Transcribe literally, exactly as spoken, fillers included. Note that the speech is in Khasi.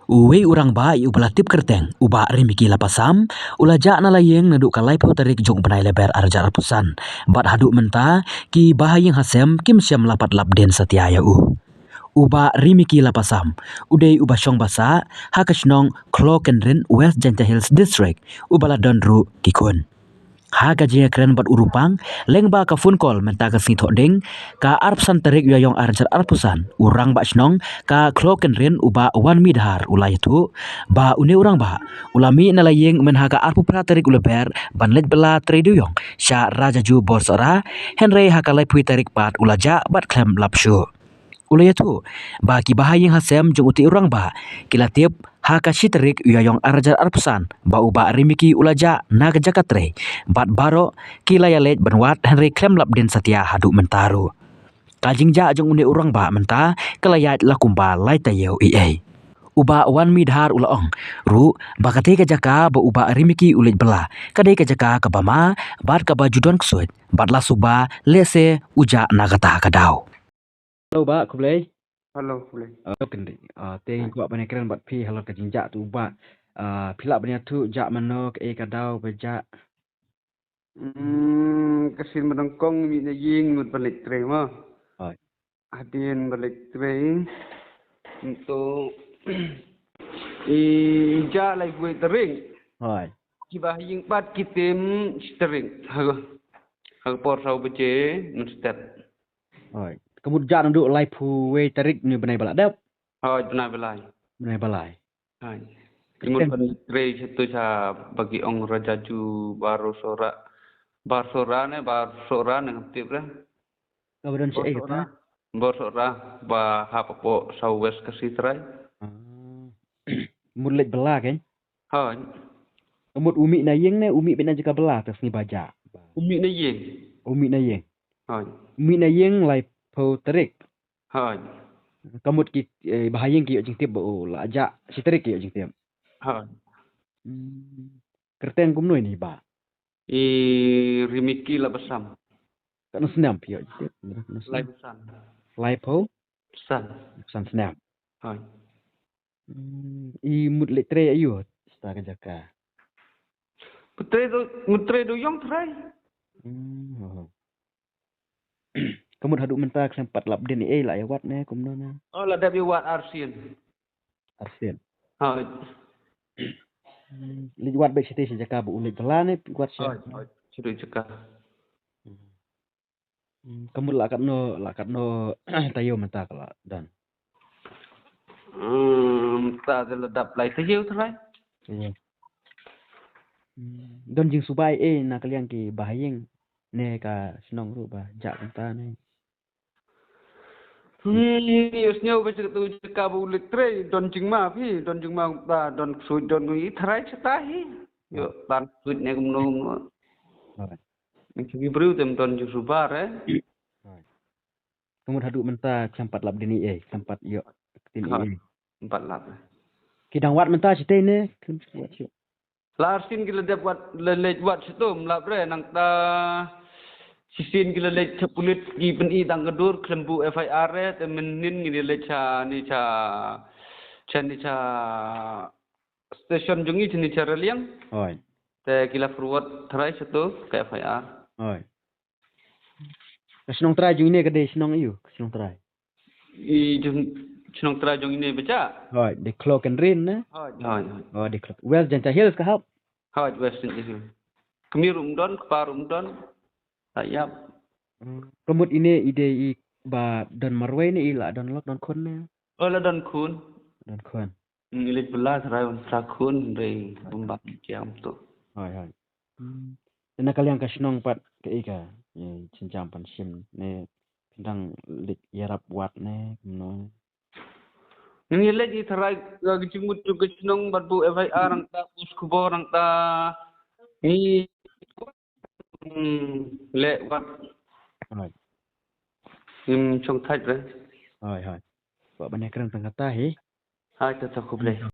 Uwei u rangbah ïa uba la tip kyrteng u Bah Rimiki Lapasam u la jah na la ïing naduh ka laiphew tarik jong u bnai Lber arhajar arphew san bad haduh mynta ki bahaïing ha sem kim shym la pat lap dien satia ïa u. U Bah Rimiki Lapasam u dei uba shong ba sah ha ka shnong Khlokynrin, West Jaintia Hills District, uba la don ruh ki khun. Ha ka jingïakren bad u Rupang lyngba ka phone call mynta ka sngi Thohdieng, ka arphew san tarik u Ïaïong arhajar arphew san, u rangbah shnong ka Khlokynrin u Bah Wanmi Dhar u la ïathuh ba une u rangbah u la mih na la ïing mynha ka arphew phra tarik u Lber ban leit bylla trei dewïong sha Rajaju Borsohra, hynrei ha ka laiphew tarik pat u la jah bad khlem lap shuh. U la ïathuh ba ki bahaïing ha sem jong uta u rangbah ki la tip ha ka shi tarik u Ïaïong arhajar arphew san ba u Bah Rimiki u la jah na ka jaka trei bad baroh ki la ïaleit ban wad, hynrei khlem lap dien satia haduh mynta ruh. Ka jingjah jong une u rangbah mynta ka la ïaid la kumba lai taïew eiei. U Bah Wanmi Dhar u la ong ruh ba katei ka jaka ba u Bah Rimiki u leit bylla ka dei ka jaka kaba ma bad kaba ju don ksuid bad la suba lehse u jah na kata ka daw. Hello Bah, khublei. Hello, khublei. Ah, khublei. Ah, te ngi kwah ban ïakren bad phi halor ka jingjah tu Bah. Ah, phi lah ban ïathuh jah mano, kaei ka daw ba jah? Hmm, ka sien ba nyngkong mih na ïing mut ban leit trei mo. Hooid. Hadien ba leit trei. Nto i jah laiphew tarik. Hooid. Ki bahaïing pat ki tim shi tarik. Ha ka, ha ka por saw baje mynstep. Hooid. Ka mut jah naduh laiphew wei tarik ne bnai ba la dep? Hooid, bnai ba lai. Bnai ba lai. Hooid. Ka mut ban trei sha tu sha ba ki ong Rajaju Borsohra. Borsohra ne, Borsohra ne ngam tip re. Kaba don shaei kata? Borsohra. Borsohra ba hap hapoh South West Khasi trai. Ah. Mut leit bylla kein? Hooid. Ka mut u mih na ïing ne u mih beit na jaka bylla te sngi ba jah? U mih na ïing. U mih na ïing. Hooid. U mih na ïing laiphew tarik. Hooid. Ka mut ki, eh, bahaïing ki ïoh jingtip ba u la jah shi tarik ki ïoh jingtip. Hooid. Hmm. Kyrteng kumno ïa une u bah? I Rimiki Lapasam. Katno snem phi ïoh jingtip? Laiphew san. Laiphew? San. San snem. Hooid. Hmm, i mut leit trei aïu, shata ka jaka? Mut trei dew, mut trei dewïong trai. Hmm, oh. Ka mut haduh mynta khlem pat lap dien ei, la ïa wad ne kumno ne? Oh, la dep ïa wad arsien. Arsien. Hooid. Hmm, leit wad beit shatei sha jaka ba u leit bylla ne wad sha? Hooid, hooid. Shatei jaka. Hmm. Hmm, ka mut la katno, la katno taïew mynta ka la don? Hmm, mynta te la dap lai taïew trai. Taïew. Hmm, don jingsuba ei na ka liang ki bahaïing ne ka shnong ruh ba jah kumta ne? Hmm, ïohsngew ba jaka tu jaka ba u leit trei don jingma phi, don jingma kumta, don ksuid, don i trai shata hi. Ïoh tan ksuid ne kumno kumno. Hooid. Ngi ki briew te ym don jingsuba re. Hooid. Ka mut haduh mynta khlem pat lap dien ei, khlem pat ïoh ktien ei. Hooid. Ym pat lap. Ki dang wad mynta shatei ne? Khlem wad shuh. La arsien ki la dep wad, la leit wad shato, ym lap re, nangta shisien ki la leit sha pulit ki pyni tang ka dur khlem buh F I R re, te mynhynnin ngi la leit shane sha, shane sha station jong ngi shane sha Raliang. Hooid. Te ki la forward trai shato ka F I R. Hooid. Ka shnong trai jong ine ka dei shnong aïu? Ka shnong trai. I jong, shnong trai jong ine ba jah? Hooid, dei Khlokynrin ne? Hooid, hooid, hooid. Oh, dei Khlok. West Jaintia Hills ka hap? Hooid, West Jaintia Hills. Kmie ruh ym don, kpa ruh ym don. La ïap. Hmm. Ka mut ine i dei i ba don marwei ne i la don lok, don khun ne? Oh, la don khun. Don khun. Hmm, i leit bylla trai wan sa khun, dei bym bam kiam tu. Hooid, hooid. Hmm. Te na ka liang ka shnong pat kaei ka, eh, jynjar pan shim ne phin dang leit ïarap wad ne kumno? Ngi leit i tharai ka jingmut jong ka shnong bad buh F I R nangta, post khubor nangta. Ngi, hmm, leh wad. Hooid. Ngim shong thait re. Hooid, hooid. Kwah ban ïakren tang kata hi. Hooid, kata khublei.